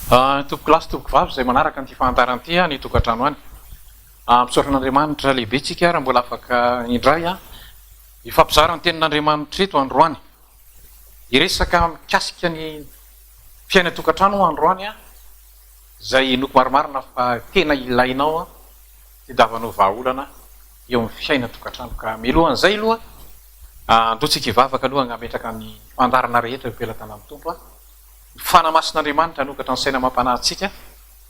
Tompokolahy sy tompokovavy izay manaraka an'ity fahantarana ity any tokantrano any. Misaotra an'Andriamanitra lehibe tsika raha mbola afaka indray hifampizara ny tenin'Andriamanitra eto androany. Hiresaka mikasika ny fiainan-tokantrano aho androany izay inoako marimarina fa tena ilainao tediavanao vahaolana eo amin'ny fiainan-tokantrano. Ka mialohan'izay aloha, andao tsika hivavaka aloha hametraka ny fandaharana rehetra eo am-pelatanan'ny Tompo. Ny Fanahy Masin'Andriamanitra hanokatra ny saina amam-panahy antsika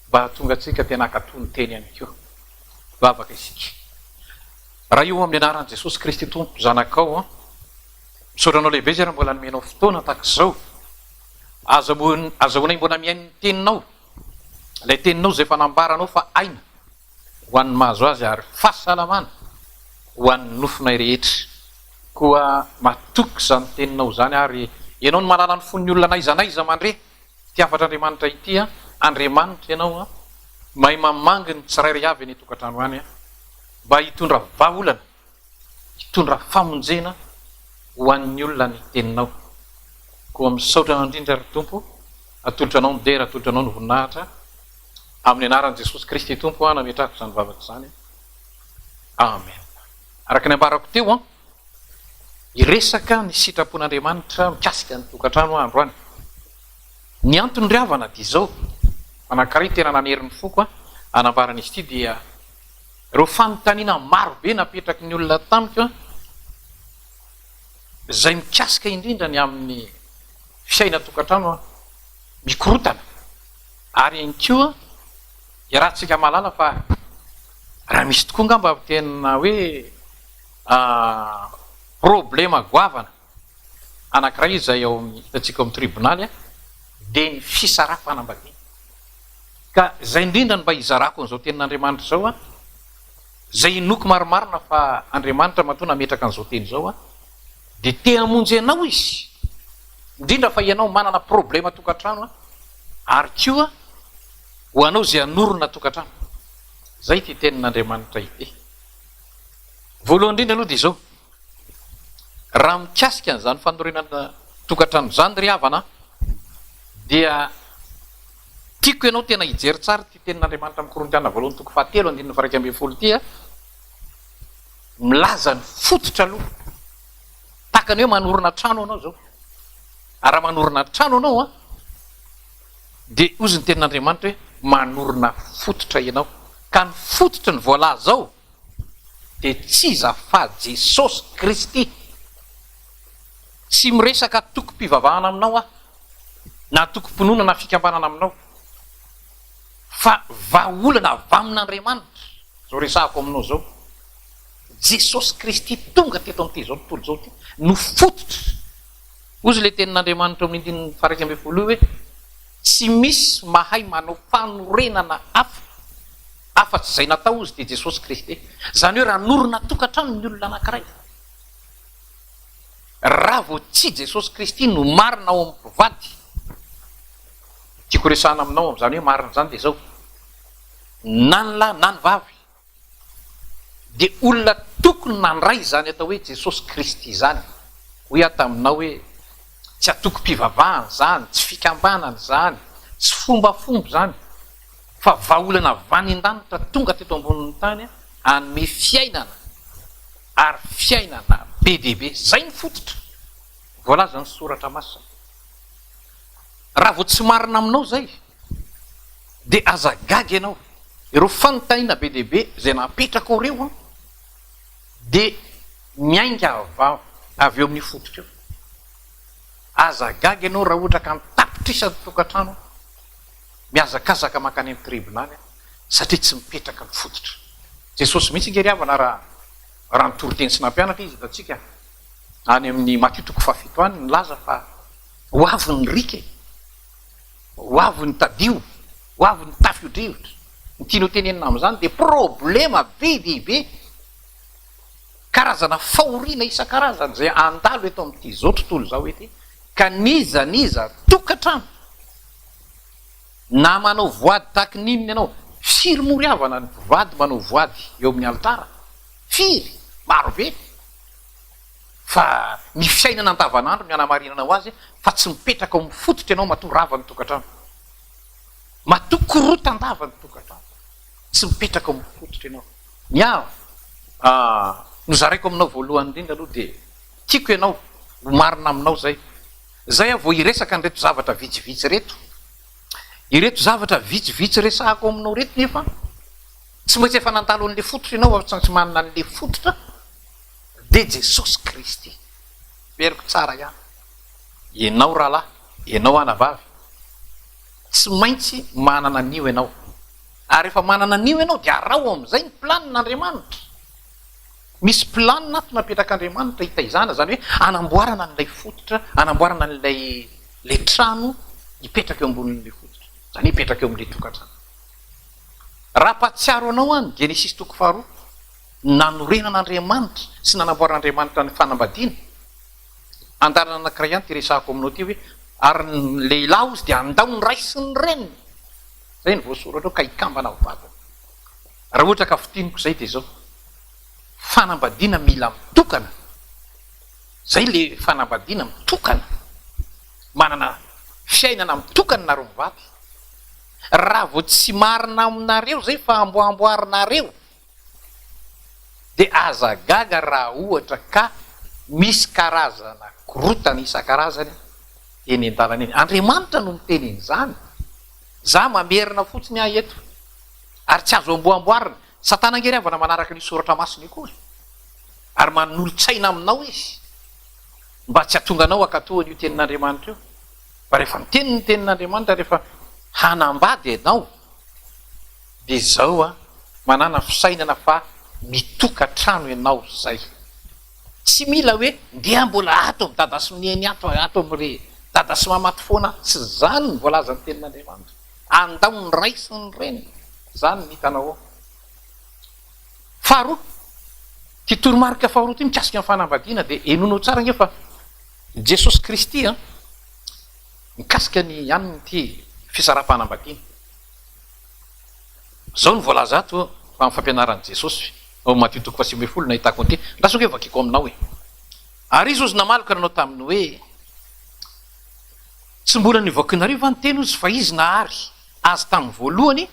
mba hahatonga antsika tena hankatò ny Teny ihany koa. Hivavaka isika. Ray o, amin'ny anaran'i Jesosy Kristy Tompo Zanakao, misaotra Anao lehibe izay raha mbola nomenao fotoana tahaka izao. Azahoanay mbola mihaino ny Teninao, ilay Teninao izay efa nambaranao fa aina ho an'ny mahazo azy ary fahasalamana ho an'ny nofonay rehetra. Koa matoky izany teninao izany ary Ianao no mahalala ny fon'ny olona n'aiza n'aiza mandre ity hafatr'Andriamanitra ity an, Andriamanitra Ianao an, mahay mamangy ny tsirairay avy any an-tokantrano any an, mba hitondra vahaolana, hitondra famonjena ho an'ny olona ny teninao. Koa misaotra Anao indrindra ry Tompo, atolotra Anao ny dera, atolotra Anao ny voninahitra, amin'ny anaran'i Jesosy Kristy Tompo aho nametrahako izany vavaka izany. Amen. Araka ny ambarako teo an, hiresaka ny sitrapon'Andriamanitra mikasika ny tokantrano aho androany. Ny antony ry havana dia izao, anankiray tena nanery ny foko hanambarana izy ity dia ireo fanontaniana maro be napetraky ny olona tamiko an, izay mikasika indrindra ny amin'ny fiainan-tokantrano an, mikorotana ary ihany koa Iarahantsika mahalala fa raha misy tokoa angamba tena hoe problema goavana anankiray izay ao amin'ny hitantsika ao amin'ny tribonaly dia ny fisaraham-panambadiana. Ka izay indrindra no mba hizarako an'izao tenin'Andriamanitra izao, izay inoako marimarina fa Andriamanitra matoa nametraka an'izao teny izao dia te hamonjy anao Izy, indrindra fa ianao manana problema tokantrano ary koa Ho anao izay hanorina tokantrano. Izay ity tenin'Andriamanitra ity. Voalohany indrindra aloha dia izao, raha mikasika an'izany fanorenana tokantrano izany ry havana an, dia tiako ianao tena hijery tsara ity tenin'Andriamanitra amin'ny Korintiana voalohany toko fahatelo andininy faha 11 ity an, milaza ny fototra aloha. Tahaka ny hoe manorina trano ianao izao. Ary raha manorina trano ianao an, Dia hozy ny tenin'Andriamanitra hoe, Manorina fototra ianao. Ka ny fototry ny voalaza ao dia tsy iza fa Jesosy Kristy. Tsy miresaka antokom-pivavahana aminao aho, na antokom-pinoana na fikambanana aminao, fa vahaolana avy amin'Andriamanitra izao resahako aminao izao. Jesosy Kristy tonga teto amin'ity izao tontolo izao ity no fototra. Hozy ilay tenin'Andriamanitra ao amin'ny andininy faha 11 io hoe, Tsy misy mahay manao fanorenana hafa afa-tsy izay natao hozy dia Jesosy Kristy. Izany hoe raha hanorina tokantrano ny olona anankiray, raha vao tsy Jesosy Kristy no marina ao amin'ny mpivady, tiako resahana aminao amin'izany hoe marina izany dia izao, na ny lahy na ny vavy, dia olona tokony nandray izany atao hoe Jesosy Kristy izany. Hoy aho taminao hoe, tsy antokom-pivavahana izany, tsy fikambanana izany, tsy fombafomba izany, fa vahaolana avy any an-danitra tonga teto ambonin'ny tany hanome fiainana, ary fiainana be dia be. Izay no fototra voalazan'ny Soratra Masina. Raha vao tsy marina aminao izay, Dia aza gaga ianao, ireo fanontaniana be dia be izay napetrakao ireo an, dia miainga avy eo amin'io fototra io. Aza gaga ianao raha ohatra ka an-tapitrisany tokantrano mihazakazaka mankany amin'ny tribonaly satria tsy mipetraka ny fototra. Jesosy mihitsy ange ry havana raha raha nitory teny sy nampianatra izy hitantsika any amin'ny Matio toko fahafito any nilaza fa ho avy ny riaka e. Ho avy ny tadio, ho avy ny tafio-drivotra. Ny tiany ho tenenina amin'izany dia problema be dia be, karazana fahoriana isan-karazany izay handalo eto amin'ity izao tontolo izao ity, ka n'iza n'iza tokantrano na manao voady tahaky ny inona ianao, firy moa ry havana ny mpivady manao voady eo amin'ny alitara? Firy? Maro be. Fa ny fiainana andavanandro ny hanamarinana ho azy fa tsy mipetraka ao amin'ny fototra ianao matoa rava ny tokantrano. Matoa korotan-dava ny tokantrano, tsy mipetraka ao amin'ny fototra ianao. Ny ahy, nozaraiko aminao voalohany indrindra aloha dia tiako ianao ho marina aminao izay. Izay aho vao hiresaka an'ireto zavatra vitsivitsy ireto. Ireto zavatra vitsivitsy resahako aminao ireto nefa tsy maintsy efa nandalo an'ilay fototra ianao fa tsy maintsy manana an'ilay fototra dia Jesosy Kristy. Veriko tsara ihany. Ianao rahalahy, ianao anabavy, tsy maintsy manana an'io ianao. Ary rehefa manana an'io ianao dia araho amin'izay ny planin'Andriamanitra. Misy planina ato napetrak'Andriamanitra hitaizana, izany hoe hanamboarana an'ilay fototra, hanamboarana an'ilay ilay trano hipetraka eo ambonin'ilay fototra. Izany hoe hipetraka eo amin'ilay tokantrano. Raha hampahatsiaro anao aho ny Genesisy toko faharoa, nanorenan'Andriamanitra sy nanamboaran'Andriamanitra ny fanambadiana, andalana anankiray ihany ity resahako aminao ity hoe, ary ny lehilahy hozy dia handao ny ray sy ny reniny. Izay no voasoratra ao ka hikambana amin'ny vadiny. Raha ohatra ka fintiniko izay dia izao, fanambadiana mila mitokana, izay le fanambadiana mitokana, manana fiainana mitokana nareo mivady, raha vao tsy marina aminareo izay fa amboamboarinareo dia aza gaga raha ohatra ka misy karazana korotana isan-karazany eny an-dalana eny. Andriamanitra no miteny an'izany, za mamerina fotsiny aho eto. Ary tsy azo amboamboarina. Satana ange ry havana manaraka an'io soratra masina io koa e. Ary manolo-tsaina aminao izy mba tsy hahatonga anao hankatò an'io tenin'Andriamanitra io. Fa rehefa miteny ny tenin'Andriamanitra, rehefa hanambady ianao, dia izao an, manàna fisainana fa mitokan-trano ianao izay. Tsy mila hoe ndeha mbola ato amin'i dada sy neny ato, ato amin'i dada sy mama ato foana aho. Tsy izany no voalazan'ny tenin'Andriamanitra. Andao ny ray sy ny reny. Izany no hitanao ao. Faharoa, ity toromarika faharoa ity mikasika ny fanambadiana dia henoinao tsara ange fa Jesosy Kristy an, mikasika ny anona ity fisaraham-panambadiana. Izao no voalaza ato amin'ny fampianaran'i Jesosy ao amin'ny Matio toko faha 19 no nahitako an'ity. Andraso ange vakiko aminao e. Ary izy hozy namaly ka nanao taminy hoe, Tsy mbola novakinareo va ny teny hozy fa izy nahary azy tamin'ny voalohany,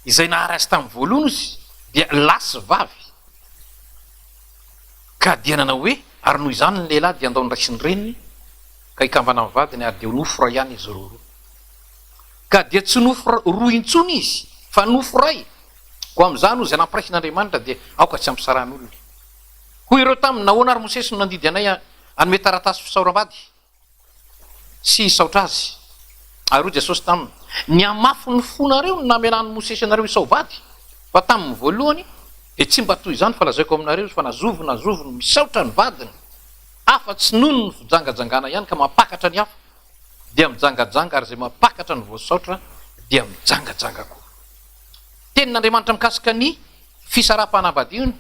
izay nahary azy tamin'ny voalohany hozy dia lahy sy vavy. Ka dia nanao hoe, ary noho izany ny lehilahy dia handao ny ray sy ny reniny ka hikambana amin'ny vadiny ary dia ho nofo iray ihany izy roaroa. Ka dia tsy nofo roa intsony izy fa nofo iray. Koa amin'izany hozy izay nampiraisin'Andriamanitra dia aoka tsy hampisarahan'olona. Hoy ireo taminy, Nahoana ary Mosesy no nandidy anay hanome taratasy fisaoram-bady sy hisaotra azy? Ary hoy Jesosy taminy, Ny hamafin'ny fonareo no namelan'i Mosesy anareo hisao-bady, fa tamin'ny voalohany dia tsy mba toy izany, fa lazaiko aminareo izy fa na zovy na zovy no misaotra ny vadiny, afa-tsy noho ny fijangajangana ihany ka mampakatra ny hafa, dia mijangajanga, ary izay mampakatra ny voasaotra dia mijangajanga koa. Tenin'Andriamanitra mikasika ny fisaraham-panambadiana.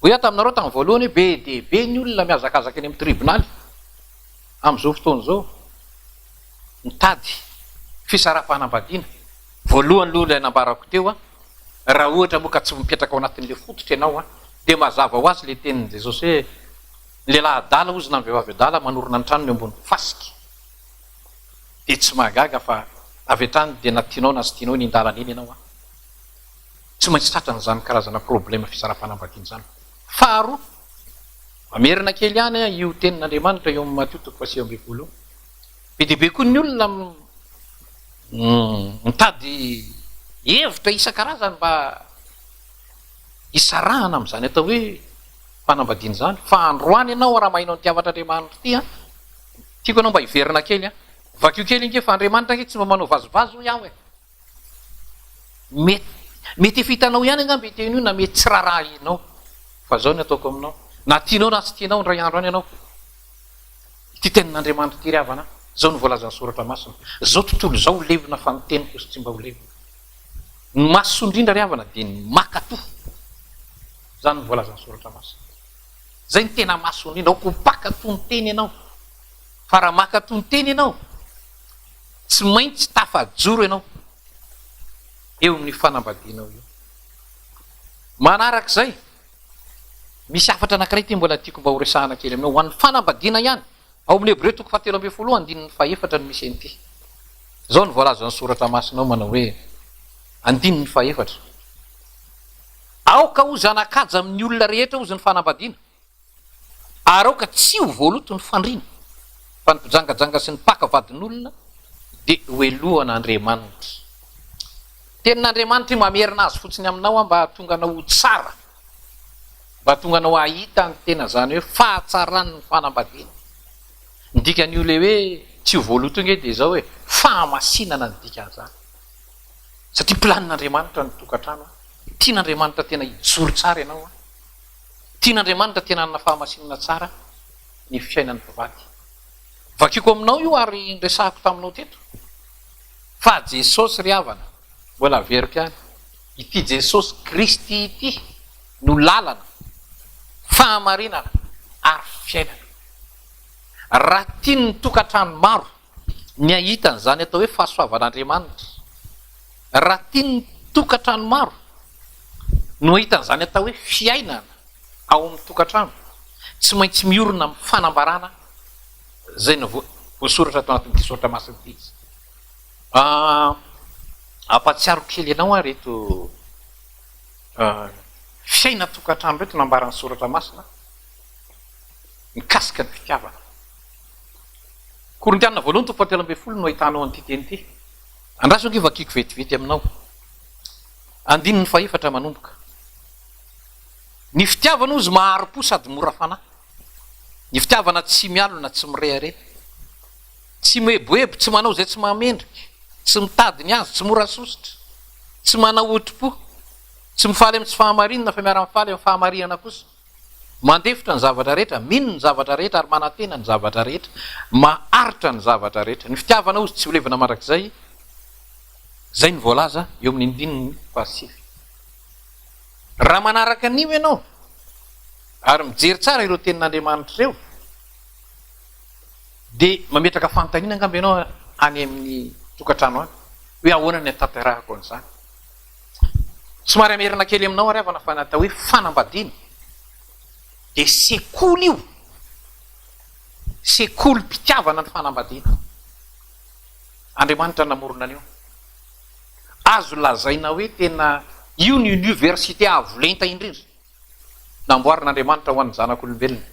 Hoy aho taminareo tamin'ny voalohany hoe be dia be ny olona mihazakazaka eny amin'ny tribonaly amin'izao fotoana izao mitady fisaraham-panambadiana. Voalohany aloha ilay nambarako teo, raha ohatra moa ka tsy mipetraka ao anatin'ilay fototra ianao dia mazava ho azy ilay tenin'i Jesosy hoe ny lehilahy adala hozy na ny vehivavy adala manorina ny tranony eo ambony fasika. Dia tsy mahagaga fa avy hatrany dia na tianao na tsy tianao eny an-dalana eny ianao. Tsy maintsy tratran'izany karazana problème fisaraham-panambadiana izany. Faharoa, mamerina kely ihany io tenin'Andriamanitra eo amin'ny Matio toko faha-19 io. Be dia be koa ny olona mitady hevitra isan-karazany mba hisarahana amin'izany atao hoe fanambadiana izany. Fa androany ianao raha maheno an'ity hafatr'Andriamanitra ity an, tiako ianao mba hiverina kely an. Vakio kely ange fa Andriamanitra ange tsy mba manao vazivazy hoy aho e. Mety mety efa hitanao ihany angamba io teny io na mety tsy rarahinao. Fa izao ny ataoko aminao, na tianao na tsy tianao, indray andro any ianao, ity tenin'Andriamanitra ity ry havana, izao no voalazan'ny Soratra Masina, izao tontolo izao ho levona fa ny teniko kosa tsy mba ho levona. Ny mahasoa indrindra ry havana dia ny mankatò. Izany no voalazan'ny Soratra Masina. Izay no tena mahasoa indrindra, aoka ho mpankatò ny teny ianao. Fa raha mankatò ny teny ianao, Tsy maintsy tafajoro ianao eo amin'ny fanambadianao io. Manarak'izay, misy hafatra anankiray ity mbola tiako mba horesahana kely aminao, ho an'ny fanambadiana ihany. Ao amin'ny Hebreo toko fahatelo ambin'ny folo andininy fahefatra no misy an'ity. Izao no voalazan'ny Soratra Masina ao manao hoe, andininy fahefatra, Aoka ho zana-kaja amin'ny olona rehetra hozy ny fanambadiana, ary aoka tsy ho voaloto ny fandriana, fa ny mpijangajanga sy ny mpaka vadin'olona dia hohelohan'Andriamanitra. Tenin'Andriamanitra io, mamerina azy fotsiny aminao aho mba hahatonga anao ho tsara, mba hahatonga anao hahita ny tena izany hoe fahatsaran'ny fanambadiana. Ny dikan'io ilay hoe tsy ho voaloto io ange dia izao hoe fahamasinana ny dikan'izany. Satria planin'Andriamanitra ny tokantrano, tian'Andriamanitra tena hijoro tsara ianao, tian'Andriamanitra tena hanana fahamasinana tsara ny fiainan'ny mpivady. Vakiko aminao io ary niresahako taminao teto fa Jesosy ry havana, mbola averiko ihany, ity Jesosy Kristy ity no lalana, fahamarinana ary fiainana. Raha tian'ny tokantrano maro ny hahita an'izany atao hoe fahasoavan'Andriamanitra, raha tian'ny tokantrano maro no hahita an'izany atao hoe fiainana ao amin'ny tokantrano, tsy maintsy miorina amin'ny fanambarana izay voasoratra ato anatin'ity soratra masina ity izy. Ampahatsiaro kely anao aho ireto fiainan-tokantrano ireto nambaran'ny soratra masina mikasika ny fitiavana. Korintiana voalohany toko fahatelo ambin'ny folo no ahitanao an'ity teny ity. Andraso ange vakiko vetivety aminao. Andininy fahefatra manomboka. Ny fitiavana hozy mahari-po sady mora fanahy. Ny fitiavana tsy mialona, tsy mirehareha. Tsy mieboebo, tsy manao izay tsy mahamendrika, tsy mitady ny azy, tsy mora sosotra, tsy manao otri-po, tsy mifaly amin'ny tsy fahamarinana fa miara-mifaly amin'ny fahamarinana kosa. Mandefitra ny zavatra rehetra, mino ny zavatra rehetra ary manantena ny zavatra rehetra, maharitra ny zavatra rehetra. Ny fitiavana hozy tsy ho levona mandrakizay, izay no voalaza eo amin'ny andininy fahasivy. Raha manaraka an'io ianao ary mijery tsara ireo tenin'Andriamanitra ireo, dia mametraka fanontaniana angamba ianao any amin'ny tokantrano any hoe ahoana ny hahatanterahako an'izany. Somary hamerina kely aminao ary havana fa ny atao hoe fanambadiana dia sekoly io, sekolim-pitiavana ny fanambadiana. Andriamanitra namorona an'io. Azo lazaina hoe tena io ny université avo lenta indrindra namboarin'Andriamanitra ho an'ny zanak'olombelona.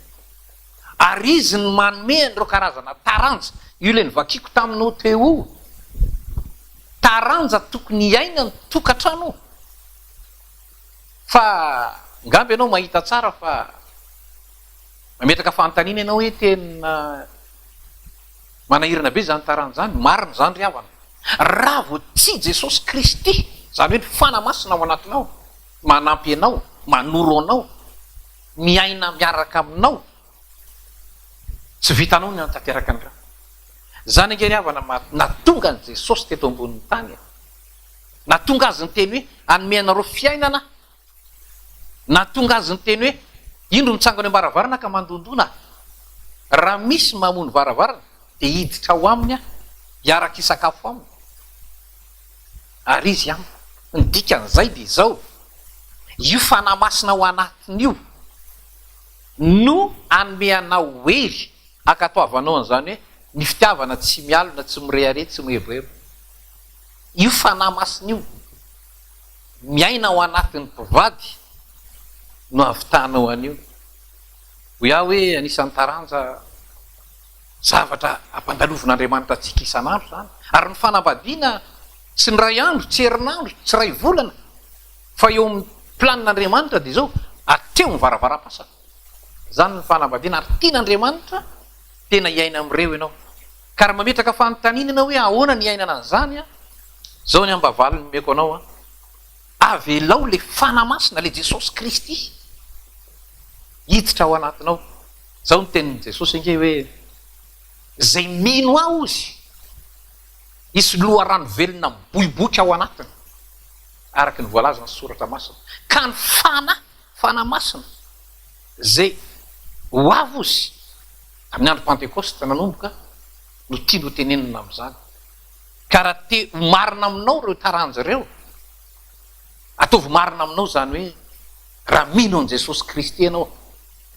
Ary Izy no manome an'ireo karazana taranja, io ilay novakiako taminao teo io, taranja tokony hiainan'ny tokantrano. Fa ngamba ianao mahita tsara fa mametraka fanontaniana ianao hoe tena manahirana be izany taranja izany, marina izany ry havana. Raha vao tsy Jesosy Kristy, izany hoe ny Fanahy Masina ao anatinao, manampy anao, manoro anao, miaina miaraka aminao, tsy vitanao ny hanatanteraka an'ireo. Izany ange ry havana nahatonga an'i Jesosy teto ambonin'ny tany e. Nahatonga Azy niteny hoe, hanome anareo fiainana Aho. Nahatonga Azy niteny hoe, indro mitsangana eo am-baravarana ka mandondona Aho. Raha misy mamono varavarana, dia hiditra ao aminy Aho, hiaraka hisakafo aminy. Ary izy amiko. Ny dikan'izay dia izao, io Fanahy Masina ao anatiny io no hanome anao hery hankatoavanao an'izany hoe ny fitiavana tsy mialona, tsy mirehareha, tsy mieboebo. Io Fanahy Masina io miaina ao anatin'ny mpivady no hahavitanao an'io. Hoy aho hoe anisan'ny taranja zavatra ampandalovin'Andriamanitra antsika isan'andro izany. Ary ny fanambadiana tsy ny iray andro, tsy herinandro, tsy iray volana, fa eo amin'ny planin'Andriamanitra dia izao, hatreo ny varavaram-pasana. Izany ny fanambadiana, ary tian'Andriamanitra tena hiaina amin'ireo ianao. Ka raha mametraka fanontaniana ianao hoe ahoana ny hiainana an'izany, izao ny ambavaliny omeko anao, avelao ilay Fanahy Masina, ilay Jesosy Kristy hiditra ao anatinao. Izao ny tenin'i Jesosy ange hoe, Izay mino Ahy hozy, hisy loharano velona miboiboika ao anatiny, araka ny voalazan'ny Soratra Masina. Ka ny Fanahy, Fanahy Masina, izay ho avy hozy, amin'ny andro Pantekosta nanomboka, no tiany hotenenina amin'izany. Ka raha te ho marina aminao ireo taranja ireo, ataovy marina aminao izany hoe, raha mino an'i Jesosy Kristy ianao,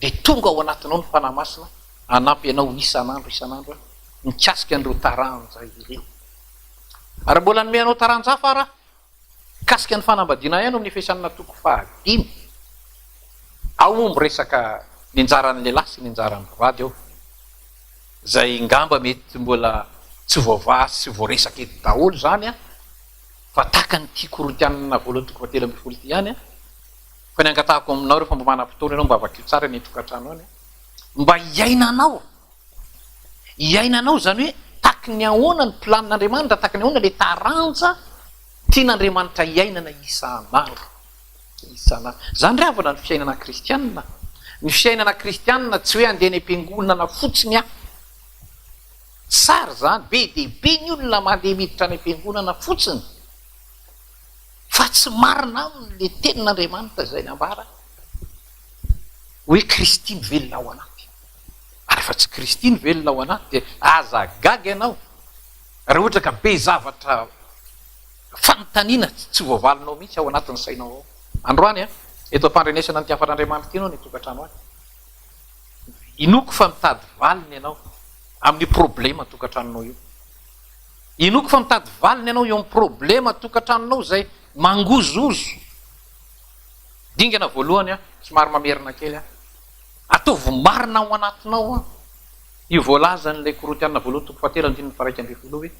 dia tonga ao anatinao ny Fanahy Masina hanampy anao isan'andro isan'andro mikasika an'ireo taranja ireo. Ary mbola hanome anao taranja hafa ary aho, mikasika ny fanambadiana ihany ao amin'ny Efesianina toko fahadimy. Ao moa miresaka ny anjaran'ny lehilahy sy ny anjaran'ny mpivady ao, izay ngamba mety mbola tsy voavaha sy tsy voaresaka eto daholo izany an, fa tahaka an'ity Korintianina voalohany toko fahatelo ambin'ny folo ity ihany an, fa ny angatahako aminao rehefa mba manam-potoana ianao mba vakio tsara any an-tokantrano any an, mba hiainanao. Iainanao izany hoe taky ny ahoana ny planin'Andriamanitra, taky ny ahoana ilay taranja tian'Andriamanitra hiainana isan'andro. Isan'andro. Izany ry havana ny fiainana kristianina. Ny fiainana kristianina tsy hoe handeha any am-piangonana fotsiny aho. Tsara izany, be dia be ny olona mandeha miditra any am-piangonana fotsiny. Fa tsy marina aminy ilay tenin'Andriamanitra izay nambara hoe Kristy mivelona ao anaty. Ary rehefa tsy Kristy no velona ao anaty dia aza gaga ianao raha ohatra ka be zavatra fanontaniana tsy voavalinao mihitsy ao anatin'ny sainao ao. Androany an, eto am-pandrenesana an'ity hafatr'Andriamanitra ity ianao any an-tokantrano any. Inoako fa mitady valiny ianao amin'io problema tokantranonao io. Inoako fa mitady valiny ianao eo amin'ny problema tokantranonao izay mangozohozo. Dingana voalohany an, somary mamerina kely aho. Ataovy marina ao anatinao an io voalazan'ilay Korintiana voalohany toko fahatelo andininy faha-11 hoe,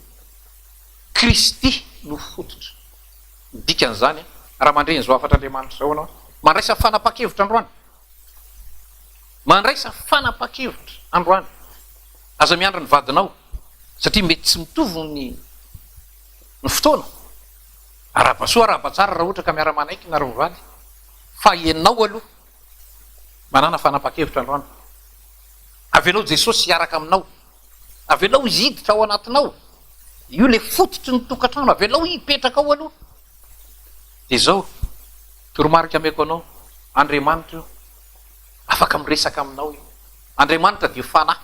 Kristy no fototra. Ny dikan'izany an, raha mandre an'izao hafatr'Andriamanitra izao ianao, mandraisa fanapahan-kevitra androany. Mandraisa fanapahan-kevitra androany. Aza miandry ny vadinao, satria mety tsy mitovy ny ny fotoana. Arahaba soa, arahaba tsara raha ohatra ka miara-manaiky nareo mivady, fa ianao aloha Manàna fanapahan-kevitra androany. Avelao Jesosy hiaraka aminao. Avelao Izy hiditra ao anatinao. Io ilay fototry ny tokantrano. Avelao hipetraka ao aloha. Dia izao, toromarika ameko anao, Andriamanitra io. Afaka miresaka aminao io. Andriamanitra dia fanahy.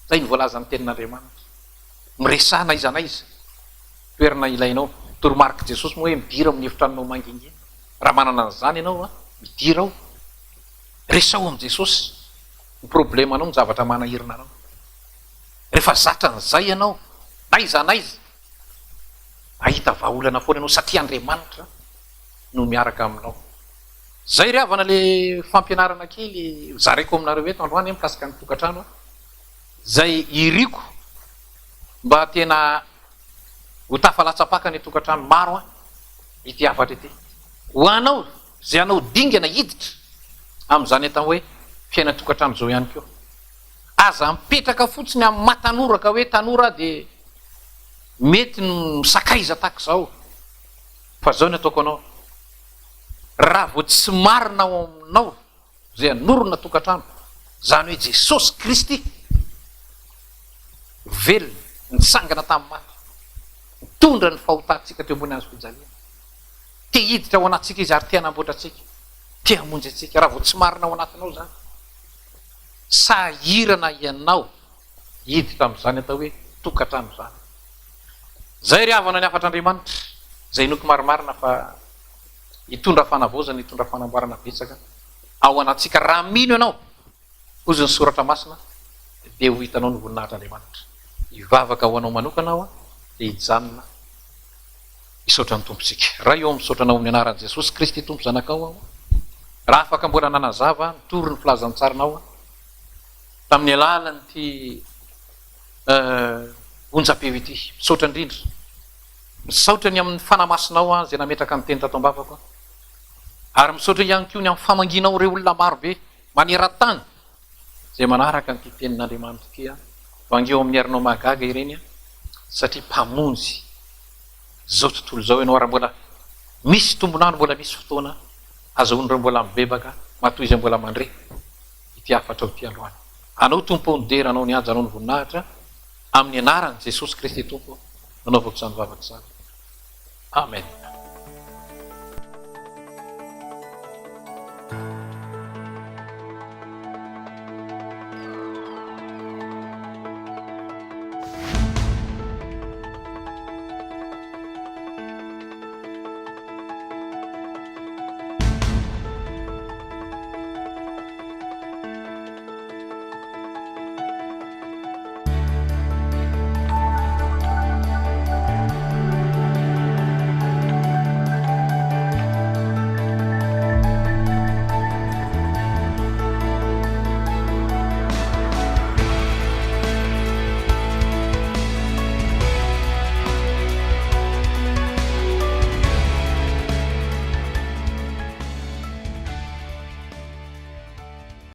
Izay no voalazan'ny tenin'Andriamanitra. Miresaha n'aiza n'aiza toerana ilainao. Toromarik'i Jesosy moa hoe midira amin'ny efitranonao mangingina. Raha manana an'izany ianao an, midira ao, resaho amin'i Jesosy ny problemanao, ny zavatra manahirana anao. Rehefa zatra an'izay ianao, n'aiza n'aiza, hahita vahaolana foana ianao satria Andriamanitra no miaraka aminao. Izay ry havana le fampianarana kely zaraiko aminareo eto androany mikasika ny tokantrano, izay iriko mba tena ho tafalatsa-paka any an-tokantrano maro an ity hafatra ity. Ho anao izay hanao dingana hiditra amin'izany atao hoe fiainan-tokantrano izao ihany koa. Aza mipetraka fotsiny amin'ny maha tanora ka hoe tanora aho dia mety ny misakaiza tahaka izao. Fa izao ny ataoko anao, raha vao tsy marina ao aminao izay hanorina tokantrano, izany hoe Jesosy Kristy velona, nitsangana tamin'ny maty, nitondra ny fahotantsika teo ambony hazo fijaliana. Te hiditra ao anatintsika Izy ary te hanamboatra antsika, te hamonjy antsika. Raha vao tsy marina ao anatinao izany, sahirana ianao hiditra amin'izany atao hoe tokantrano izany. Izay ry havana ny hafatr'Andriamanitra, izay inoako marimarina fa hitondra fanavaozana, hitondra fanamboarana betsaka ao anatintsika. Raha mino ianao, hozy ny Soratra Masina, dia ho hitanao ny voninahitr'Andriamanitra. Hivavaka ho anao manokana aho, dia hijanona hisaotra ny Tompontsika. Ray ô, misaotra Anao amin'ny anaran'i Jesosy Kristy Tompo Zanakao aho, raha afaka mbola nanazava, nitory ny filazantsarinao aho, tamin'ny alalan'ity onjam-peo ity. Misaotra indrindra. Misaotra ny amin'ny Fanahy Masinao aho izay nametraka ny teny tato am-bavako aho. Ary misaotra ihany koa ny amin'ny famangianao ireo olona maro be maneran-tany izay manaraka an'ity tenin'Andriamanitra ity aho. Vangio amin'ny herinao mahagaga ireny aho satria Mpamonjy izao tontolo izao ianao ary mbola misy tombon'andro, mbola misy fotoana azahoan'ireo mbola mibebaka matoa izay mbola mandre ity hafatrao ity androany. Anao Tompo ny dera, Anao ny haja, Anao ny voninahitra, amin'ny anaran'i Jesosy Kristy Tompo. Nanaovako izany vavaka izany. Amen.